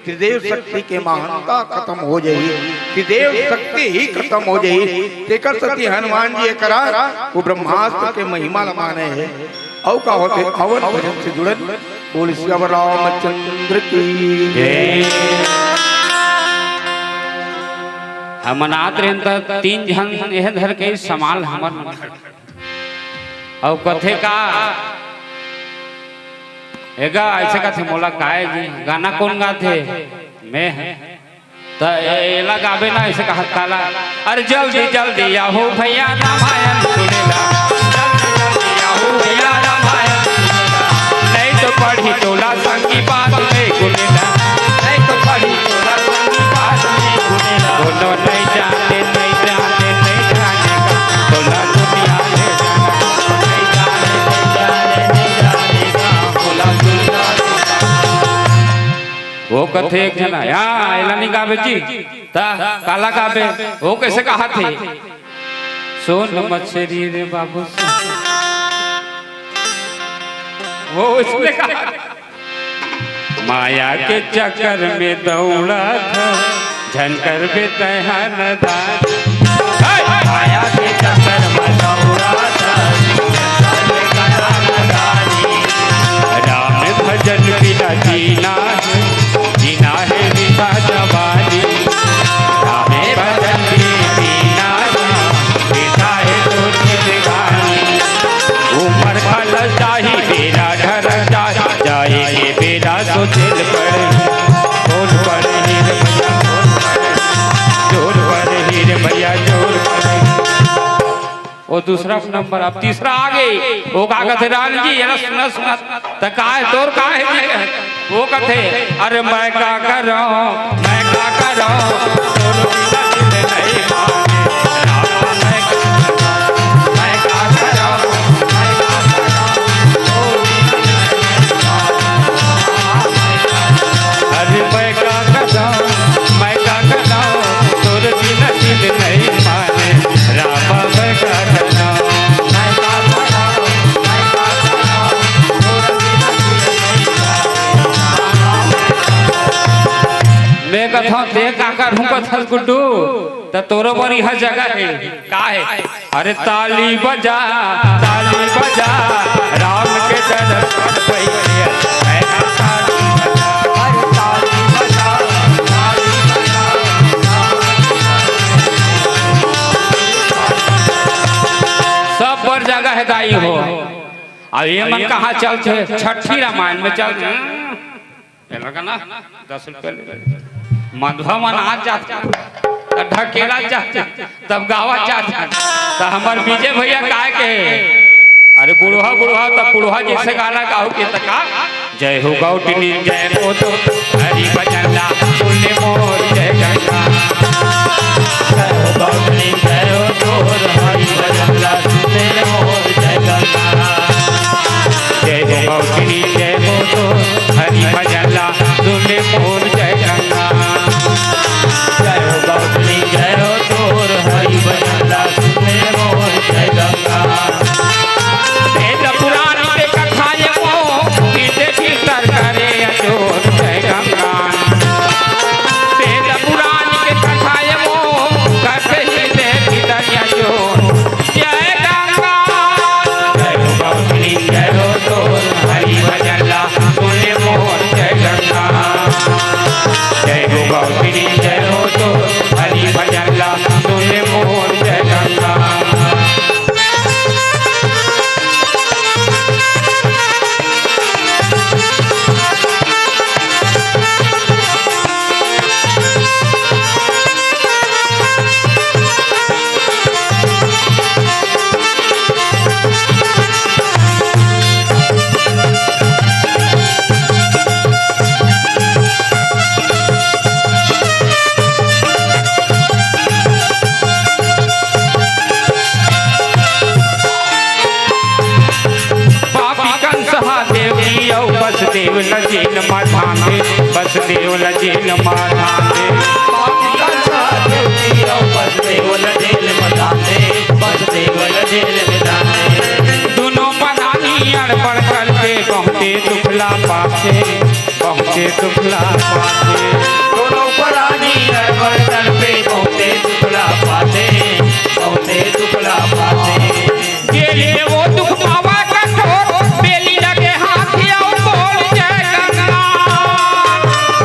त्रिदेव शक्ति के महानता खतम हो जाही, त्रिदेव शक्ति ही खतम हो जाही। तेकर सेती हनुमान जी एकरा वो ब्रह्मास्त्र के महिमा ल माने हे। अउ का होथे? अवन भजन से जुड़न। बोल सियावर रामचंद्र की जय। हमन आत रेन त तीन झन एह धर के समान हमर मन। अउ कथे का, एगा ऐसे कथे, मोला काय जी, गाना कोन गाथे? मैं ह। त ए-, एला गाबे ना, ऐसे कहत काला, "अरे जल्दी जल्दी आहो भैया, रामायण सुनेला, जल्दी जल्दी आहो भैया, रामायण सुनेला, नहीं तो पढ़ी तोला संगी बात में गुनेला, नहीं तो पढ़ी तोला संगी बात में गुनेला, बोलो नहीं जाने, नहीं जाने, नहीं जाने का, तोला दुनिया में जाना, नहीं जाने, नहीं जाने, नहीं जाने का, बोला दुनिया में जाना।" वो कथे एक जना, "हाँ, एला नहीं गाबे जी।" त काला गाबे, वो कैसे कहाथे? सोन मछरी रे बाबू, सोन। वो उसने कहा, माया के चक्कर में दौड़ा था, झन करबे तैं हा नदानी। हे! माया के चक्कर में दौड़ा था, झन करबे तैं हा नदानी। राम भजन बिना जीना है, जीना है वृथा जवानी। रामे भजन बिना जीना है, वृथा है तो जिंदगानी। उमर ढलत जाही, बेरा ढलत जाही, जाए के बेरा सोचेल पड़ही, बोल पड़ही रे भैया, बोल पड़ही, जोर पड़ही रे भैया, जोर पड़ही। दूसरा नंबर, अब तीसरा आ गे। वो का कथे, "रानी जी, एला सुना, सुना।" त का हे तोर, का हे जी? वो कथे, "अरे मैं का करंव, मैं का करंव, तोर बिना दिल नहीं माने। रामा मैं का करंव, मैं का करंव, मैं का करंव, तोर बिना दिल नहीं माने। अरे मैं का करंव, मैं का करंव, तोर बिना दिल नहीं माने। रामा मैं का करंव, मैं का करंव, मैं का करंव, तोर बिना दिल नहीं माने।" मैं कथंव, "तें का करहूं कथस गुड्डू, त तोरो बर इहां जगह हे।" का हे? अरे ताली बजा, ताली बजा, राम के दरस पर पइले। मैं ताली बजा, अरे ताली बजा, ताली बजा, राम के दरस पर पइले। सब बर जगह हे दाई हो। अब ये मन कहाँ चलथे? छठी रामायण में चलथे। ये लगा ना, दस रुपया ले ले। मंदहा मन आ जात, त ढकेला जात, तब गावा जात। त हमर विजय भैया काय कहे, "अरे बुढ़वा, बुढ़वा, तब बुढ़वा जइसे गाना गाहू के त का?" जय हो गौटनी, जय हो तो हरि भजन ला, सुन ले मोर जय गंगा। जय हो गौटनी, जय हो तो हरि भजन ला, सुन ले मोर जय गंगा। जय हो गौटनी, जय हो तो हरि भजन ला, सुन ले मोर जय गंगा। जय हो गौटनी, जय हो तोर हरि भजन ला, सुन ले मोर जय गंगा। वेद पुराण के कथा ये वो, हृदय भीतर करे अजोर जय गंगा। वेद पुराण के कथा ये वो, करते हृदय भीतर अजोर जय गंगा। जय हो गौतमी, जय हो तोर हरि भजन ला, सुन ले मोर जय गंगा। जय हो गौतमी, जय हो तोर हरि भजन ला, सुन ले मोर जय गंगा। पापी कंस हा देव की अउ बसदेव ल जेल म डाल दे, बसदेव ल जेल म डाल दे। पापी कंस हा देव की अउ बसदेव ल जेल म डाल दे, बसदेव ल जेल म डाल दे। दुनों परानी अड़बड़ करके बहुते दुख ला पाथे, बहुते दुख ला पाथे। दुनों परानी अड़बड़ करके बहुते दुख ला पाथे, बहुते दुख ला पाथे। जेल में वो दुख पावा कठोर, बेली लगे हाथ अउ बोल जय गंगा।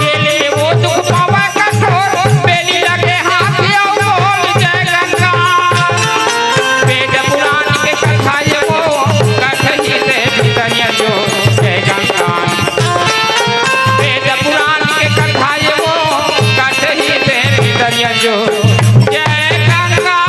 जेल में वो दुख पावा कठोर, बेली लगे हाथ अउ बोल जय गंगा। वेद पुराण के कथा ये वो, कथही से भीतरिया जो जय गंगा। वेद पुराण के कथा ये वो, कथही से भीतरिया जो जय गंगा।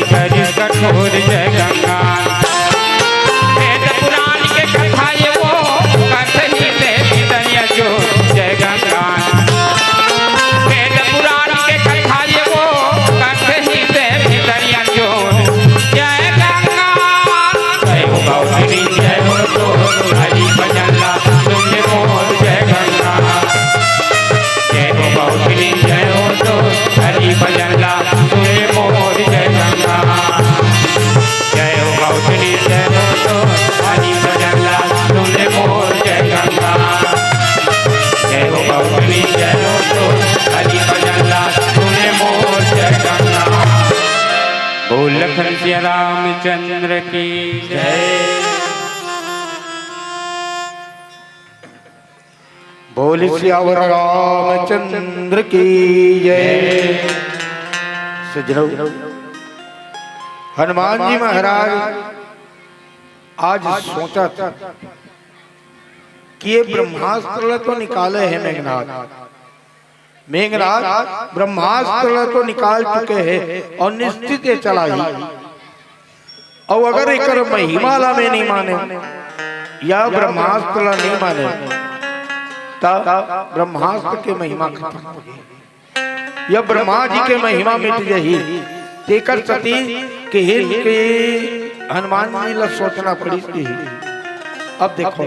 करिस कठोर जय गंगा। वेद पुराण के कथा ये वो, कथही देवी दरिया जो जय गंगा। वेद पुराण के कथा ये वो, कथही देवी दरिया जो जय गंगा। जय हो गौतमी, जय हो तो हरि भजन ला, सुन ले मोर जय गंगा। जय हो गौतमी, जय हो तो हरि भजन ला, सुन ले मोर जय गंगा। जय हो गौतमी, जय हो तो हरि भजन ला, सुन ले मोर जय गंगा। जय हो गौतमी, जय हो तो हरि भजन ला, सुन ले मोर जय गंगा। बोल लखन सिया रामचंद्र की जय। बोल सियावर रामचंद्र की जय। सज्जनों, हनुमान जी महाराज आज सोचत कि ये ब्रह्मास्त्र ला तो निकाले हे मेघनाथ, मेघनाथ ब्रह्मास्त्र ला तो निकाल चुके हे अउ निश्चित ये चलाही। अउ अगर एकर महिमा ला मैं नइ माने या ब्रह्मास्त्र ला नइ माने, त ब्रह्मास्त्र के महिमा खतम हो जाही या ब्रह्मा जी के महिमा मिट जाही। तेकर सेती किहिन कि हनुमान जी ला सोचना पड़िस। अब देखो,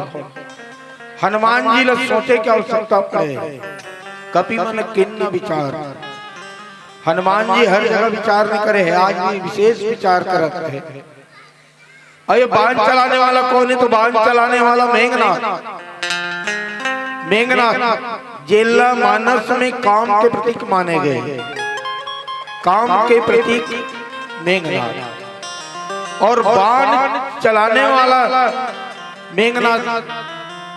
हनुमान जी ला सोचे के आवश्यकता पड़े। कपि मन कीन्ह विचार। हनुमान जी हर जगह विचार नइ करे हे, आज भी विशेष विचार करत हे। अउ ये बाण चलाने वाला कौन हे? तो बाण चलाने वाला मेघनाथ। मेघनाथ, जेला मानस में काम के प्रतीक माने गए, काम के प्रतीक मेघनाथ। अउ बाण चलाने वाला मेघनाथ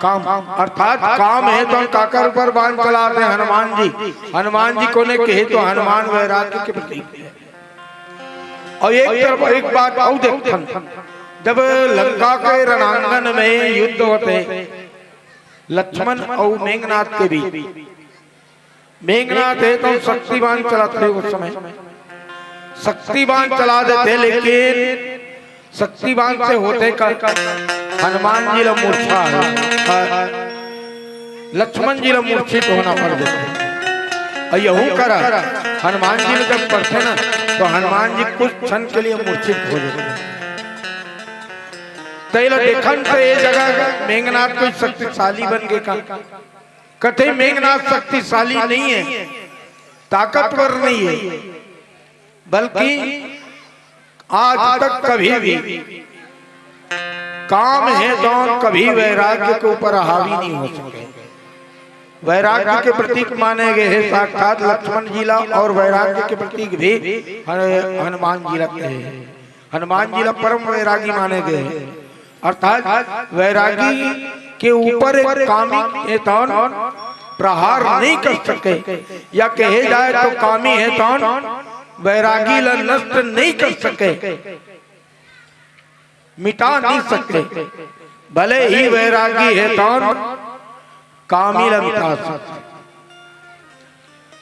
काम, अर्थात काम हे तो काकर ऊपर बाण चलाथे? हनुमान जी। हनुमान जी कोने के हे? तो हनुमान वैराग्य के प्रतीक हे। अउ एक तरफ एक बात अउ देखथन, जब लंका के रणांगन में युद्ध होथे लक्ष्मण अउ मेघनाथ के बीच, मेघनाथ हे तो शक्ति बाण चलाथे उस समय, शक्ति बाण चला देथे, लेकिन शक्ति बाण से होथे का, हनुमान जी ला मूर्छा, लक्ष्मण जी ला मूर्छित होना पड़ जाथे। अउ यहू करा हनुमान जी ला जब पड़थे ना, तो हनुमान जी कुछ क्षण के लिए मूर्छित हो जाथे। त एला देखन त ए जगह मेघनाथ कोई शक्तिशाली बन गे का? कतई मेघनाथ शक्तिशाली नइ हे, ताकतवर नइ हे, बल्कि आज तक कभी भी काम हे तो कभी वैराग्य के ऊपर हावी नइ हो सके। वैराग्य के प्रतीक माने गए हे साक्षात लक्ष्मण जी ला, अउ वैराग्य के प्रतीक भी हन-, हनुमान जी ला कहे हे। हनुमान जी ला परम वैरागी माने गए हे। अर्थात वैरागी के ऊपर एक कामी हे तौन प्रहार नइ कर सके, या कहे जाए तो कामी हे तौन वैरागी ला नष्ट नइ कर सके, मिटा नइ सके। भले ही वैरागी हे तौन कामी ला मिटा सकथे।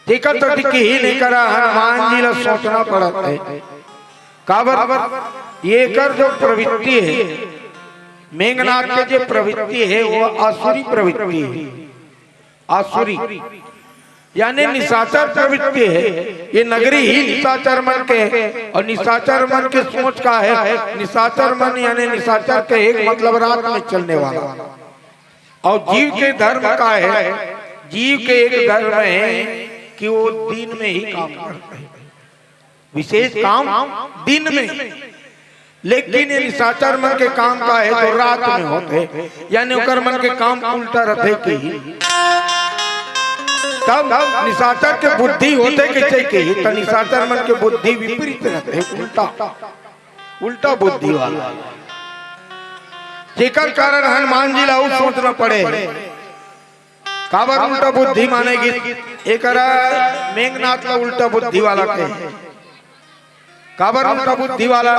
तेकर सेती किहिन एकरा हनुमान जी ला सोचना पड़त हे। काबर? एकर जो प्रवृत्ति हे, मेघनाथ के जो प्रवृत्ति हे, वो आसुरी प्रवृत्ति हे। आसुरी यानी निशाचर प्रवृत्ति हे। ये नगरी ही निशाचर मन के हे, अउ निशाचर मन के सोच का हे? निशाचर मन यानी निशाचर के एक मतलब रात में चलने वाला। अउ जीव के धर्म का हे? जीव के एक धर्म हे कि वो दिन में ही काम करथे, विशेष काम दिन में। लेकिन ये निशाचर मन के काम का हे? तो रात में होथे, यानी ओकर मन के काम उल्टा रथे किहिन। तब निशाचर के बुद्धि होथे कइसे किहिन? त निशाचर मन के बुद्धि विपरीत रथे, उल्टा। उल्टा बुद्धि वाला, जेकर कारण हनुमान जी ला अउ सोचना पड़े। काबर उल्टा बुद्धि माने गिस? एकरा मेघनाथ ला उल्टा बुद्धि वाला कहे। काबर उल्टा बुद्धि वाला?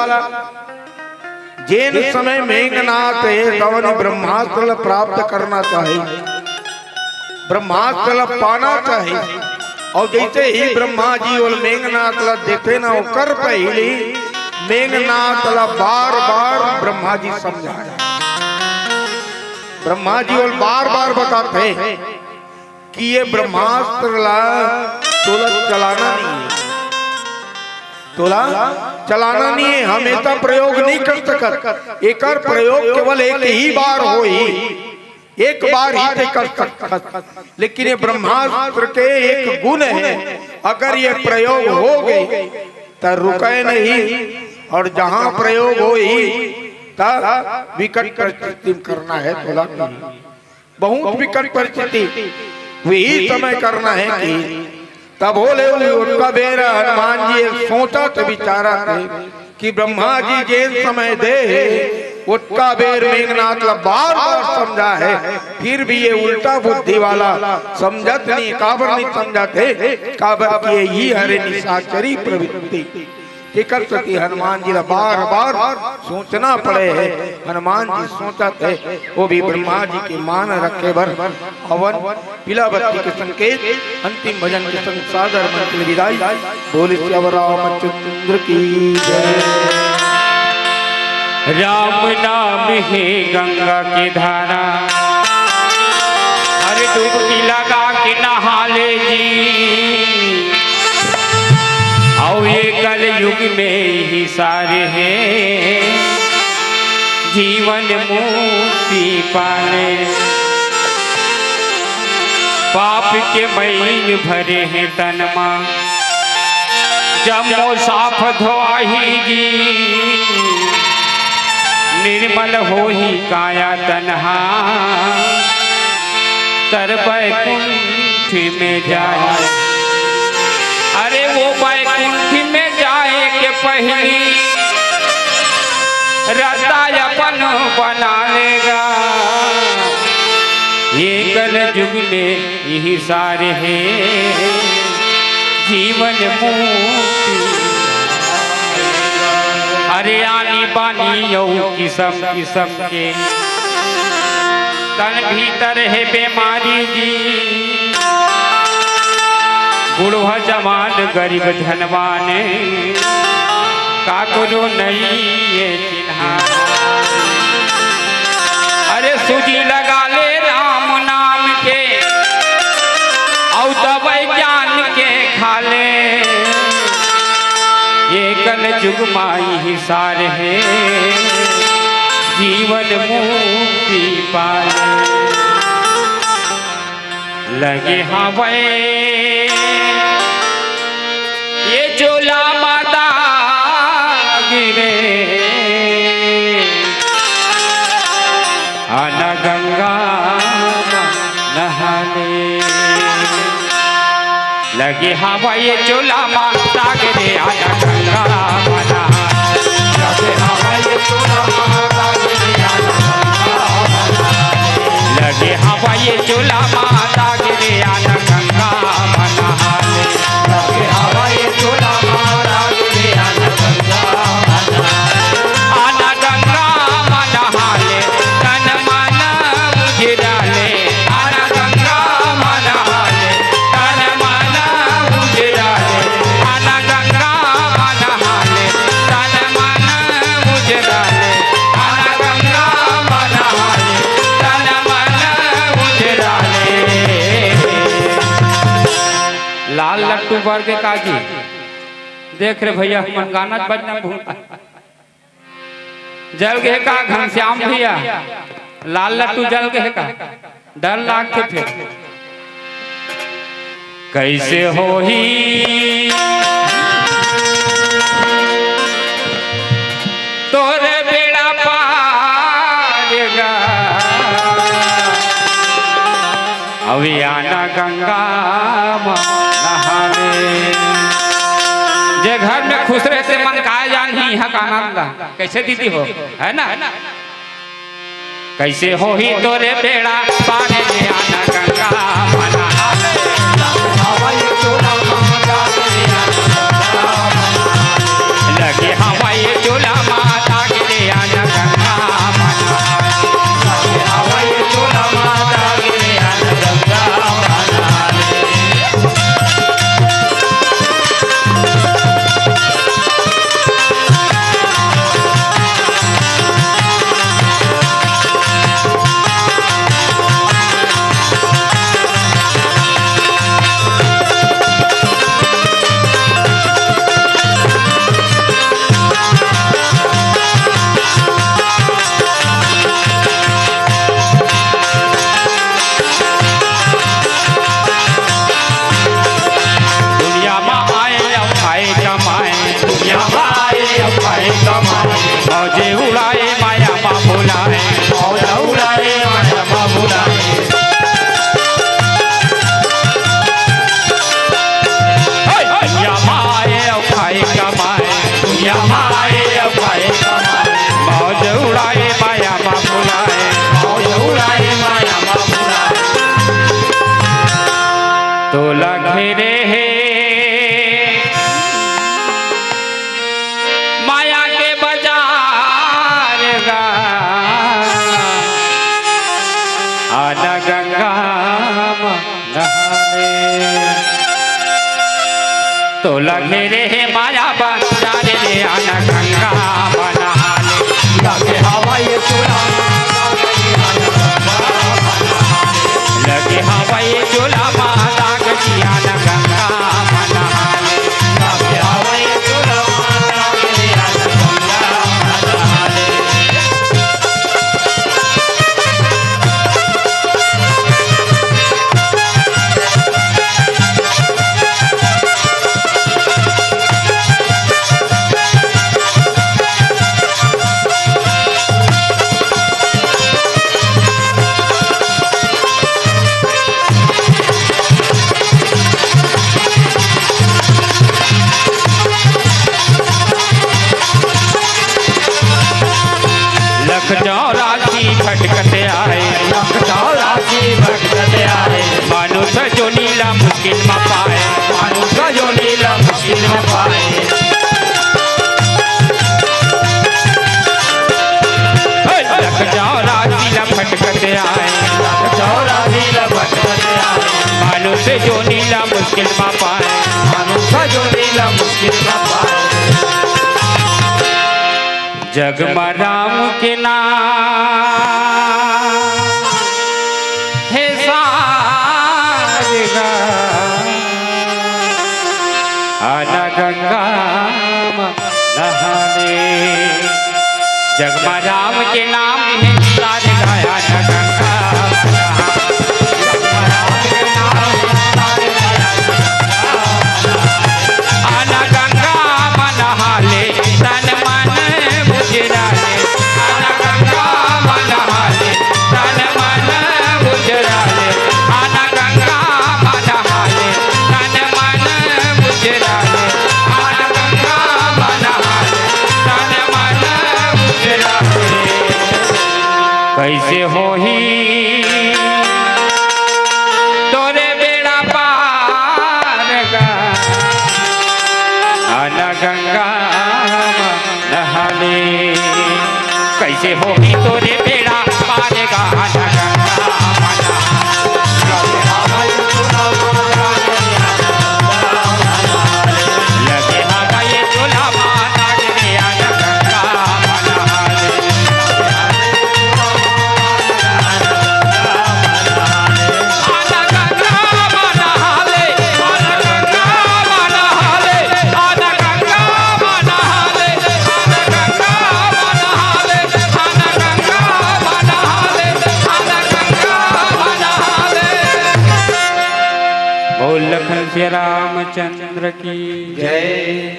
जेन समय मेघनाथ हे, तवन ब्रह्मास्त्र ला प्राप्त करना चाही, ब्रह्मास्त्र ला पाना चाही। अउ जइसे ही ब्रह्मा जी ओला मेघनाथ ला देथे ना, ओकर पहिली मेघनाथ ला बार बार ब्रह्मा जी समझाए। ब्रह्मा जी ओला बार बार बताथे कि ये ब्रह्मास्त्र ला तोला चलाना नहीं है, तोला चलाना नहीं है, हमेशा प्रयोग नहीं कर सकत। एकर प्रयोग केवल एक ही बार होही, एक बार ही ते कर सकत। लेकिन ये ब्रह्मास्त्र के एक गुण है, अगर ये प्रयोग हो गए तो रुके नहीं और जहां प्रयोग होही त विकट परिस्थिति में करना है तोला। बहुत विकट परिस्थिति वही समय करना है कि तब होले ओतका बेर हनुमान जी सोचत विचारत कि ब्रह्मा जी जेन समय दे हे, ओतका बेर मेघनाथ ला बार बार समझा हे, फिर भी ये उल्टा बुद्धि वाला समझत नहीं। काबर नहीं समझत हे? काबर कि ये ही हरे निशाचरी प्रवृत्ति। एकर सेती हनुमान जी ला बार बार सोचना पड़े हे। हनुमान जी सोचत हे, वो भी ब्रह्मा जी के मान रखे बर। अवन पीला बत्ती के संकेत, अंतिम भजन के संग सादर मंत्र विदाई। बोले सियावर रामचंद्र की जय। राम नाम हे गंगा के धारा, अरे डुबकी लगा के नहा ले जी। अउ ये कलयुग में ही सारे हे जीवन मुक्ति पाले। पाप के मैल भरे हे तन मा, जम्मो साफ धोआही जी। निर्मल होही काया तन हा, तर बैकुंठ में जाही। अरे वो बैकुंठ में जाए के पहली रस्ता अपन बना लेगा। ये कलयुग में यही सारे हे जीवन मुक्ति। अरे आनी बानी अउ किसम किसम के तन भीतर हे बेमारी जी। बूढ़वा जवान गरीब धनवान काकरो नइ ये चिन्हा। अरे सूजी लगा ले राम नाम के, अउ दवाई जान के खा ले। ये कलयुग मा यही सार हे, जीवन मुक्ति पाए। लगे हवय ये चोला मा दाग रे, आना गंगा मा नहा ले। लगे हवय ये चोला मा दाग रे, आना गंगा मा नहा ले। लगे हवय ये चोला मा दाग रे, आना गंगा मा नहा ले। लगे हवय ये चोला मा दाग रे, आना गंगा मा नहा ले। लगे हवय ये चोला मा दाग रे, आना गंगा मा नहा ले। आना गंगा मा नहा ले, तन मन मुजरा ले। आना गंगा मा नहा ले, तन मन मुजरा ले। आना गंगा मा नहा ले, तन मन मुजरा ले। आना गंगा मा नहा ले, तन मन मुजरा ले। लाल लट्टू बर के काजी। देख रे भैया, हमन गाना बजना भूलता। जल गे का घनश्याम भैया, लाल लट्टू जल गे का? डर लागथे फेर। कइसे होही तोर बेड़ा पार गा। अभी आना गंगा मा नहावे। जे घर में खुश रहे ते मन काय जानही इहाँ का आनंद ला। कइसे दीदी हो, है ना? कइसे होही तोरे बेड़ा पार रे, आना गंगा मा नहावे। लगे हवय चोला मा दाग रे, आना गंगा मा नहावे। लगे हवय चोला मा दाग रे, आना गंगा मा नहावे। तो लगे रे हे माया बंदर रे, आना गंगा म नहा ले। लगे हवय चूल्हा, लगे हवय चूल्हा म दाग जी, आना गंगा म नहा ले। लगे हवय चूल्हा, लख चौरासी भटकत आए, लख चौरासी भटकत आए। मानुष जोनी ला मुश्किल म पाए, मानुष जोनी ला मुश्किल म पाए। हे, लख चौरासी ला भटकत आए, लख चौरासी ला भटकत आए। मानुष जोनी ला मुश्किल म पाए, मानुष जोनी ला मुश्किल म पाए। जग म राम के नाम हे सारगा, आना गंगा म नहा ले। जग म राम के नाम हे सारगा, आना गंगा म नहा ले। आना गंगा म नहा ले, तन मन मुजरा ले। आना गंगा म नहा ले, तन मन मुजरा ले। आना गंगा म नहा ले, तन मन मुजरा ले। आना गंगा म नहा ले, तन मन मुजरा ले। कइसे होही तोरे बेड़ा पार गा, आना गंगा म नहा ले। कइसे होही तोरे बेड़ा पार गा, आना गंगा म नहा ले। लगे हवय चूल्हा म दाग रे, आना गंगा म नहा ले। बोल लखन सिया रामचंद्र की जय।